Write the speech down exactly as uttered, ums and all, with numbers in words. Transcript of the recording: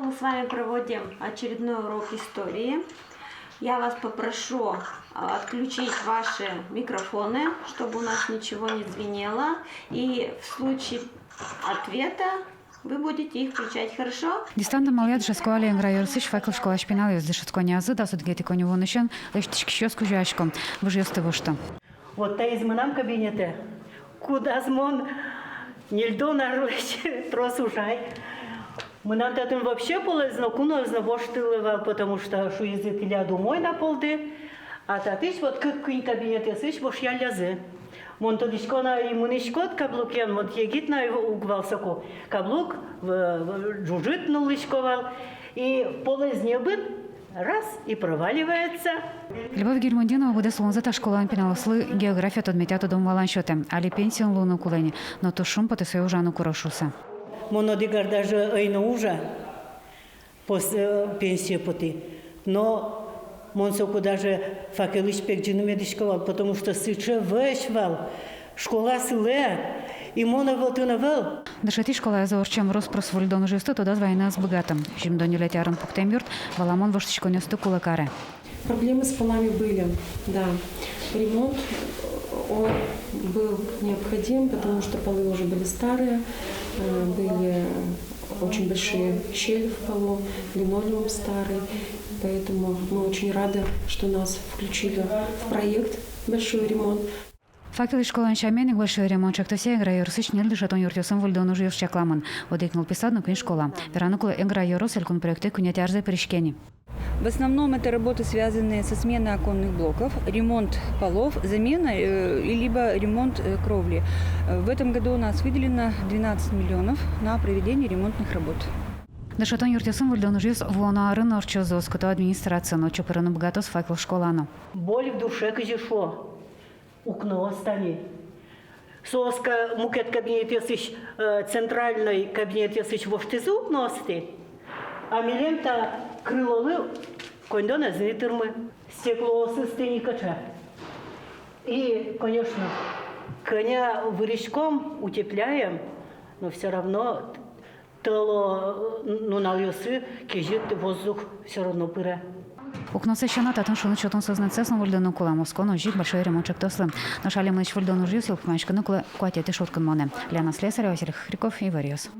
Мы с вами проводим очередной урок истории. Я вас попрошу, а, отключить ваши микрофоны, чтобы у нас ничего не звенело. И в случае ответа вы будете их включать, хорошо? Дистант амалъя дышетско али Энгра ёросысь Факел школаысь пиналъёс. Дышетсконниязы дас одӥгетӥ коньывуонысен лэсьтӥськисьёс кузёясько, выжъёсты вошто. Вот таиз мынам кабинетэ, кудаз мон ньыльдон арлэсь трос ужай. Мынам татын вообще полэз но, куноез но воштылэ вал, потому что шуизы, тӥляд умой на полды. А татысь вот кык-куинь кабинетъёсысь вошъяллязы. Мон тодӥсько на, и мынӥськод каблукен, мон егит на уг вал соку. Каблук в-, в-, ӝужыт нуллӥсько вал. И полэз небыт, раз и проваливается. Любовь Гильмутдинова быдэс улонзэ та школаын пиналъёслы география тодметъя тодон-валан сётэ. Али пенсиын луыны кулэ ни, но туж шумпотэ сое ужаны куро шуыса. Мон одӥг ар даже ӧй но ужа. Пос-, э, пенсие потӥ. Но мон соку даже Факелысь пегӟыны медӥсько вал, потому что сыӵе вӧсь вал. Школа сылэ, и мон ӧвӧл, тын ӧвӧл. Дышетӥсь школаязы ортчем рос-прос выльдон ужъёсты тодаз вайыны ӧз быгаты. Сизьымдон ньылетӥ арын пуктэм юрт, валамон, воштӥськонъёсты кулэ каре. Проблемы с полами были, да. Ремонт, он был необходим, потому что полы уже были старые, э, были очень большие щели в полу, линолеум старый. Поэтому мы очень рады, что нас включили в проект «Большой ремонт». Факелысь школаын сямен ик «Большой ремонт» чектосъя Эгра ёросысь ньыль дышетон юртъёсын выльдон ужъёс чакламын. Одӥг нылпи сад но куинь школа. Вераны кулэ, Эгра ёрос элькун проектэ куинетӥ арзэ пыриське ни. В основном это работы, связанные со сменой оконных блоков, ремонт полов, замена, э, и либо ремонт, э, кровли. Э, в этом году у нас выделено двенадцать миллионов на проведение ремонтных работ. Дышетон юртъёсын выльдон ужъёс вуоно арын ортчозы, оскыто администрация, но чупырыны быгатоз Факел школа но. Боль в душе, кызьы шуо. Укноос тани. Соос ка-, мукет кабинетъёсысь, э, центральной кабинетъёсысь воштӥзы укноосты, а милем та крылолы коньдон ӧз ни тырмы. Стеклоосыз тӥни кыӵе. И, конечно, кӧня выриськом, утепляем, но всё равно тӧло, э, нуналъёсы кезьыт воздух всё равно пыре. Укноосыз сяна, татын шуныт сётон сӧзнэтсэс но выльдыны кулэ, Москваын озьы ик «Большой ремонт» чектослы. Нош али мынӥсь выльдон ужъёс йылпумъяськыны кулэ куатетӥ шуркынмонэ. Лена Слесарева, Василий Хохряков, «Иворъёс».